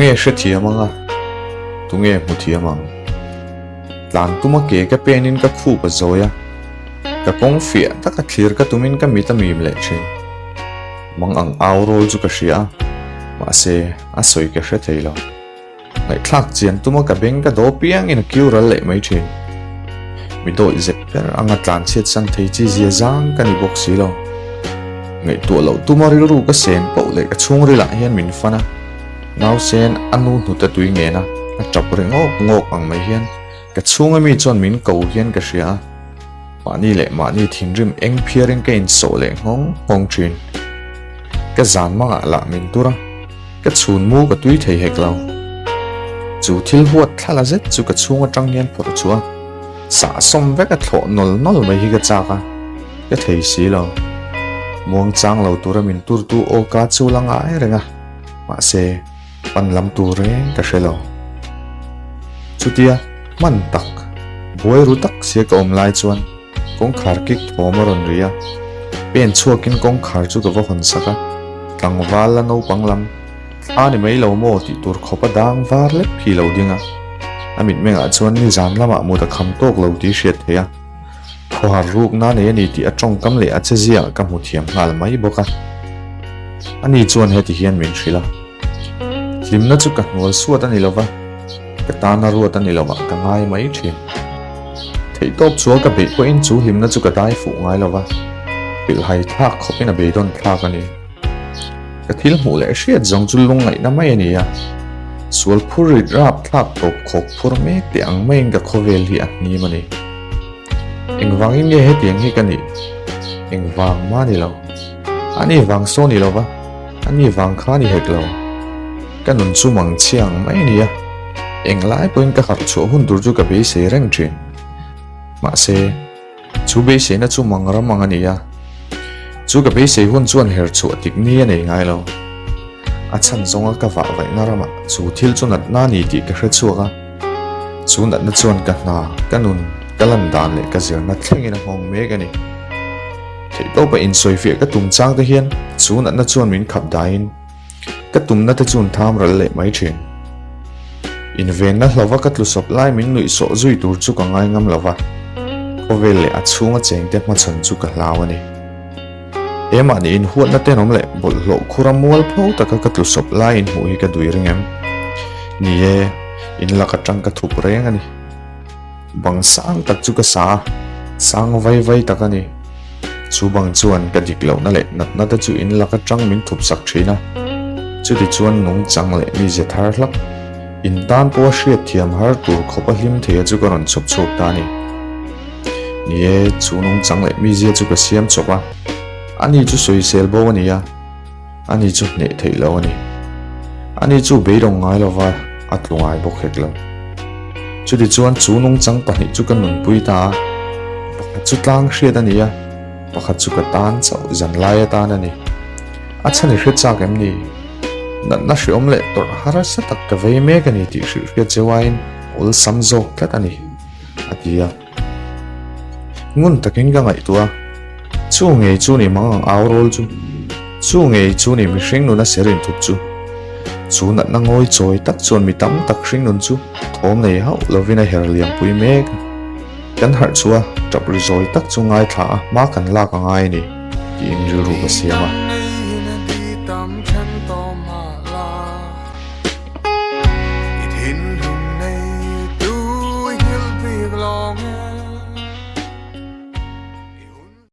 Tunge hrethiam anga? Tunge hmu thiam ang? Tlan tuma ke ka penin ka khup a zawi a, ka kawng fiah taka thlir ka tumin ka mit a mim leh thin. Mang ang au rawl chu ka hria a, mahse a sawi ka hre thei lo. Ngaihthlak chian tuma ka beng ka daw piangin a kiu ral leh mai thin. Mi dawih zep ber anga tlan chhiat san thei chi zia zang ka ni bawk si lo. Ngaihtuah loh tuma rilru ka sen poh leh ka chhungrilah hian min fan a, nausen a nu hnute tui ngen a, a tap ri ngawk ngawk ang mai hian ka chhunga mi chuan min ko hian ka hria a. Mahni leh mahni thinrim eng phiarin ka insawh leh nghawng nghawng thin. Ka zan mangah lah min tur a. Ka chhun mu ka tui thei hek lo. Chu thil huat thla la zet chu ka chhung atang hian phawrh chhuah a, sah sawm vek a thlawh nawl nawl mai hi ka chak a, ka thei si lo. Muang chang lo tura min turtu aw ka chu la ngai reng a, mahse pan lam tur reng ka hre lo. Chutia hman tak, buai ru tak sia ka awm lai chuan Kawngkhar kik thawm a rawn ri a, pen chhuakin kawngkhar chu ka va hawn sak a, tlangval la naupang lam thla ni mai lo maw tih tur khawp a dang var lek hi lo ding a, a mitmengah chuan nizan lamah mut a kham tawk lo tih hriat theih a, khawhar rukna nei a ni tih a tawngkam leh a cheziah ka hmu thiam nghal mai bawk a. Ani chuan heti hian min hrilh a, Hlimna chu ka hnual suat a ni lova, Ka tana ruat a ni lo ah ka ngai mai thin. Theihtawp chuan ka beih pawhin chu hlimna chu ka dai fuh ngai lo va, pilhhai thlak khawpin a beidawn thlak a ni. Ka thil hmuh leh hriat zawng chu lungngaihna mai a ni a, sual phur rit rap thlak tawp khawk phur mek teh ang maiin ka khawvel hi a hnim a ni. Engvangin nge hetiang hi ka nih? Engvang mah ni lo. Ani vang saw ni lo va, ani vang kha ni hek lo. Ka nun chu mang chhiang mai a ni a, englai pawhin ka harh chhuah hun tur chu ka beisei reng thin. Mahse, chu beiseina chu mang ram ang a ni a, chu ka beisei hun chuan her chhuah tik ni a nei ngai lo. A chhan zawnga ka vah vaihna ramah chu thil chu natna a ni tih ka hre chhuak a, chu natna chuan ka hna, ka nun, ka lan dan leh ka zirna thlengin a nghawng mek a ni. Theihtawpa insawifiah ka tum chang te hian chu natna chuan min khap daiin, Ka tumna te chuan tham ral leh mai thin. Invenna hlauva ka tlu sawp lai min nuih sawh zui tur chu ka ngai ngam lova, khawvel leh a chhunga chengte hmachhawn chu ka hlau a ni. He mahni inhuatna tenawm leh bawlhhlawh khura mual pho taka ka tlu sawp lai inhmuh hi ka dui ring em? Ni e, in lak atang ka thup reng a ni. Bang sang tak chu ka sa a, sang vai vai tak a ni. Chu bang chuan ka dik lohna leh natna te chu in lak atang min thup sak thin a. Chuti chuan nungchang leh mize thar hlak, in tan pawha hriat thiam har tur khawp a hlim thei a chu ka rawn chhawp chhuak ta a ni. Ni e, chu nungchang leh mizia chu ka siam chawp a, ani chu sawisel bo a ni a, ani chu hneh theih lo a ni. Ani chu beidawng ngai lova a tlu ngai bawk hek lo. Chutichuan chu nungchang pahnih chu ka nunpui ta a, pakhat chu tlang hriat a ni a, pakhat chu ka tan chauh zan lai atan a ni. A chhan i hre chak em ni? Natna hreawm leh tawrh harsa tak ka vei mek a ni tih hrilhhriat zeuain awlsam zawk tlat a ni, a ti a. Ngun takin ka ngaihtuah a, chu ngei chu ni mang ang au rawl chu, chu ngei chu ni mihring nuna ser inthup chu. Chu natna ngawi chawi tak chuan mi tam tak hring nun chu thawm nei hauh lovin a her liam pui mek a. Kan harh chu a, tap ri zawi tak chu ngaithla a hma kan lak a ngai a ni tiin rilru ka siam a.